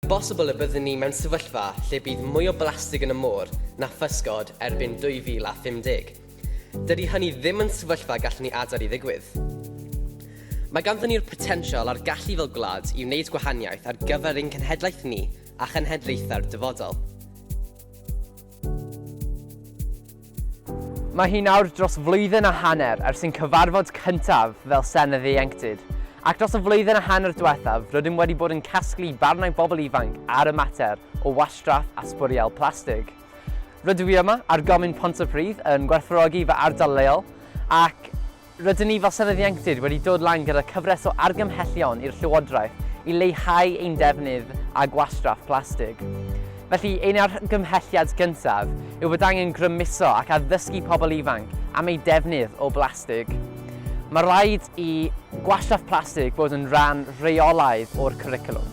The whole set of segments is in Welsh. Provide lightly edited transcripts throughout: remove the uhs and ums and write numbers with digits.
Bosibl y byddwn ni mewn sefyllfa lle bydd mwy o blastig yn y môr na physgod erbyn 2050. Dydy hynny ddim yn sefyllfa gallwn ni adael i ddigwydd. Mae ganddon ni'r potensial a'r gallu fel gwlad i wneud gwahaniaeth ar gyfer ein cenhedlaeth ni a chenhedlaethau'r dyfodol. Mae hi nawr dros flwyddyn a hanner ers ein cyfarfod cyntaf fel Senedd Ieuenctid, ac dros y flwyddyn a hanner diwethaf rydym wedi bod yn casglu barnau bobl ifanc ar y mater o wastraff a sbwriel plastig. Rydw i yma ar Gomin Pontypridd yn gwerthfawrogi fy ardal leol ac Rydyn ni fel Senedd Ieuenctid wedi dod lan gyda cyfres o argymhellion i'r Llywodraeth i leihau ein defnydd a gwastraff plastig. Felly, ein argymhelliad gyntaf yw bod angen grymuso ac addysgu pobl ifanc am eu defnydd o blastig. Mae rhaid i gwastraff plastig fod yn rhan rheolaidd o'r cwricwlwm.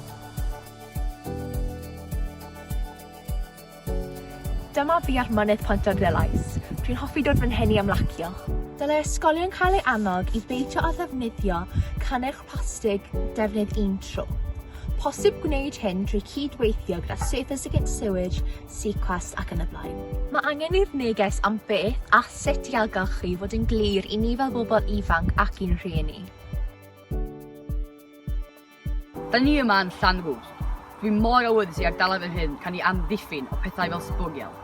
Dyma fi ar mynydd Pontarddulais. Dwi'n hoffi dod fan hyn i ymlacio. Dylai ysgolion cael eu annog i beidio â ddefnyddio cynnyrch plastig defnydd un tro. Posib gwneud hyn drwy cyd-weithio gyda Surfers Against Sewage, Sequest ac yn y blaen. Mae angen i'r neges am beth a sut i ailgylchu fod yn glir i ni fel bobl ifanc ac i'n rhieni. Da ni yma yn Llanrwst. Dwi mor awyddus i ardaloedd fel hyn cael ei amddiffyn o pethau fel sbwriel.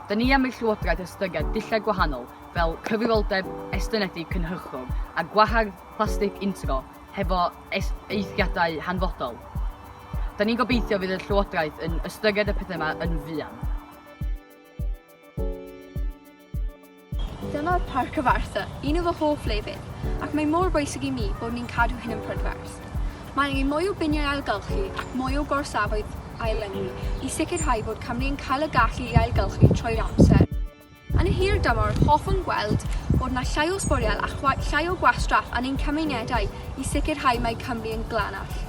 Da ni am i'r llywodraeth ystyried dulliau gwahanol fel cyfrifoldeb estynedig cynhyrchwr a gwahardd plastig untro hefo eithriadau hanfodol. Da ni'n gobeithio fydd y llywodraeth yn ystyried y pethau yma yn fuan. Dyma Parc Cyfartha, un o fy hoff lefydd, ac mae mor bwysig i mi bod ni'n cadw hyn yn prydferth. Mae angen mwy o biniau ailgylchu ac mwy o gorsafoedd ail-lenwi i sicrhau bod Cymru yn cael y gallu i ailgylchu trwy'r amser. Yn y hir dymor, hoffwn gweld bod 'na llai o sbwriel a llai o gwastraff yn ein cymunedau i sicrhau mae Cymru yn glanach.